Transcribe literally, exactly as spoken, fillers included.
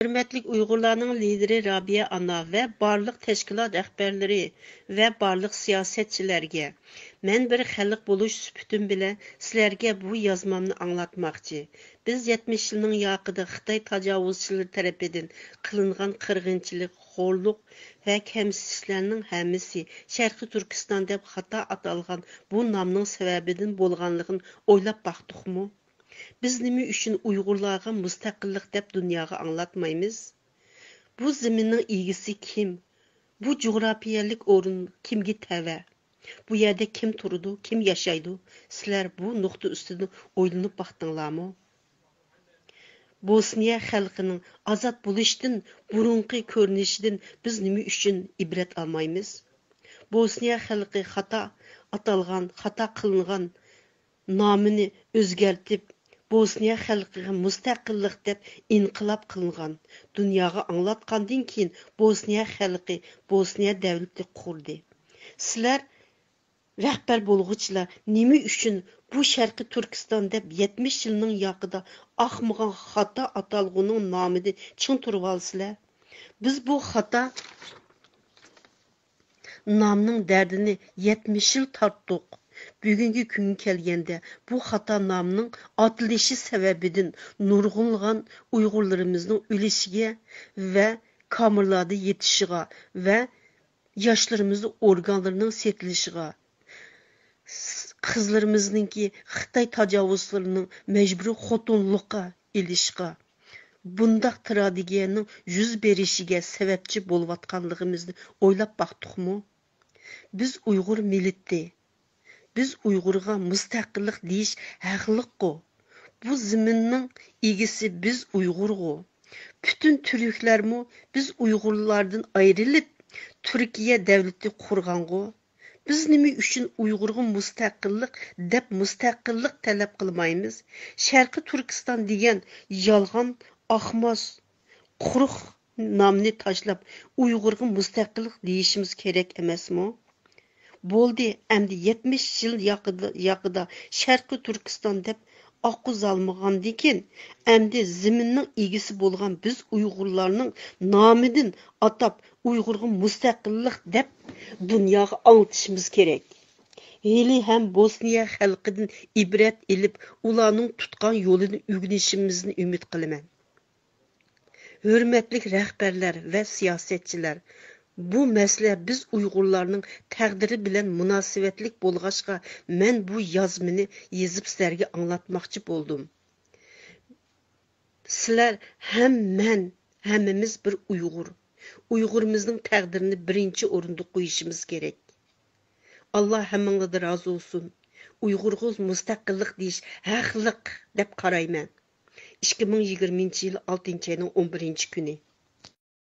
ھۆرمەتلىك ئۇيغۇرلارنىڭ لىدىرى رابىيە ئانا ۋە بارلىق تەشكىلات رەھبەرلىرى ۋە بارلىق سىياسەتچىلەرگە، مەن بىر خەلق بولۇش سۈپىتىم بىلەن سىلەرگە بۇ يازمامنى ئاڭلاتماقچى. بىز يەتمىش يىلنىڭ ياقىدا خىتاي تاجاۋۇزچىلىرى تەرىپىدىن قىلىنغان قىرغىنچىلىق، خورلۇق ۋە كەمسىتىشلەرنىڭ ھەممىسى شەرقىي تۈركىستان دەپ خاتا ئاتالغان بۇ نامنىڭ سەۋەبىدىن بولغانلىقىنى ئويلاپ باقتۇقمۇ؟ بىز نېمە ئۈچۈن ئۇيغۇرلارغا مۇستەقىللىق دەپ دۇنياغا ئاڭلاتمايمىز؟ بۇ زېمىننىڭ ئىگىسى كىم؟ بۇ جۇغراپىيەلىك ئورۇن كىمگە تەۋە؟ بۇ يەردە كىم تۇرىدۇ، كىم ياشايدۇ؟ سىلەر بۇ نۇقتا ئۈستىدە ئويلىنىپ باقتىڭلارمۇ؟ بوسنىيە خەلقىنىڭ ئازاد بولۇشتىن بۇرۇنقى كۆرۈنۈشىدىن بىز نېمە ئۈچۈن ئىبرەت ئالمايمىز؟ بوسنىيە خەلقى خاتا ئاتالغان، خاتا قىلىنغان نامىنى ئۆزگەرتىپ، بوسنىيە خەلقىگە مۇستەقىللىق دەپ ئىنقىلاب قىلىنغان، دۇنياغا ئاڭلاتقاندىن كېيىن، بوسنىيە خەلقى بوسنىيە دەۋلىتى قۇردى. سىلەر رەھبەر بولغۇچىلار نېمە ئۈچۈن بۇ شەرقىي تۈركىستان دەپ يەتمىش يىلنىڭ ياقىدا ئاقمىغان خاتا ئاتالغۇنىڭ نامىدىن چىڭ تۇرۇۋالىسىلەر؟ بىز بۇ خاتا نامنىڭ دەردىنى يەتمىش يىل تارتتۇق. بۈگۈنكى كۈنگە كەلگەندە، بۇ خاتا نامنىڭ ئاتىلىشى سەۋەبىدىن نۇرغۇنلىغان ئۇيغۇرلىرىمىزنىڭ ئۆلۈشىگە ۋە كامېرلاردا يېتىشىغا ۋە ياشلىرىمىزنىڭ ئورگانلىرىنىڭ سېتىلىشىغا، قىزلىرىمىزنىڭكى خىتاي تاجاۋۇزچىلىرىنىڭ مەجبۇرىي خوتۇنلۇققا ئېلىشقا، بۇنداق تراگېدىيەنىڭ يۈز بېرىشىگە سەۋەبچى بولۇۋاتقانلىقىمىزنى ئويلاپ باقتۇقمۇ؟ بىز ئۇيغۇر مىللىتى، بىز ئۇيغۇرغا مۇستەقىللىق دېيىش ھەقلىققۇ. بۇ زېمىننىڭ ئىگىسى بىز ئۇيغۇرغۇ. پۈتۈن تۈركلەرمۇ بىز ئۇيغۇرلاردىن ئايرىلىپ، تۈركىيە دەۋلىتى قۇرغانغۇ. بىز نېمە ئۈچۈن ئۇيغۇرغا مۇستەقىللىق دەپ مۇستەقىللىق تەلەپ قىلمايمىز؟ شەرقىي تۈركىستان دېگەن يالغان، ئاقماس، قۇرۇق نامنى تاشلاپ، ئۇيغۇرغا مۇستەقىللىق دېيىشىمىز كېرەك ئەمەسمۇ؟ بولدى، ئەمدى يەتمىش يىل ياقىدا، ياقىدا شەرقىي تۈركىستان دەپ ئاققۇزالمىغاندىكىن، ئەمدى زېمىننىڭ ئىگىسى بولغان بىز ئۇيغۇرلارنىڭ نامىدىن ئاتاپ، ئۇيغۇرغا مۇستەقىللىق دەپ دۇنياغا ئاڭلىتىشىمىز كېرەك. ھېلى ھەم بوسنىيە خەلقىدىن ئىبرەت ئېلىپ، ئۇلارنىڭ تۇتقان يولىدىن ئۆگىنىشىمىزنى ئۈمىد قىلىمەن. ھۆرمەتلىك رەھبەرلەر ۋە سىياسەتچىلەر، بۇ مەسىلە بىز ئۇيغۇرلارنىڭ تەقدىرى بىلەن مۇناسىۋەتلىك بولغاچقا، مەن بۇ يازمىنى يېزىپ سىلەرگە ئاڭلاتماقچى بولدۇم. سىلەر ھەم مەن، ھەممىمىز بىر ئۇيغۇر. ئۇيغۇرىمىزنىڭ تەقدىرىنى بىرىنچى ئورۇندا قويۇشىمىز كېرەك. ئاللا ھەممىڭلاردىن رازى بولسۇن. ئۇيغۇرغا مۇستەقىللىق دېيىش ھەقلىق دەپ قارايمەن. ئىككى مىڭ يىگىرمىنچى يىل ئالتىنچى ئاينىڭ ئون بىرىنچى كۈنى.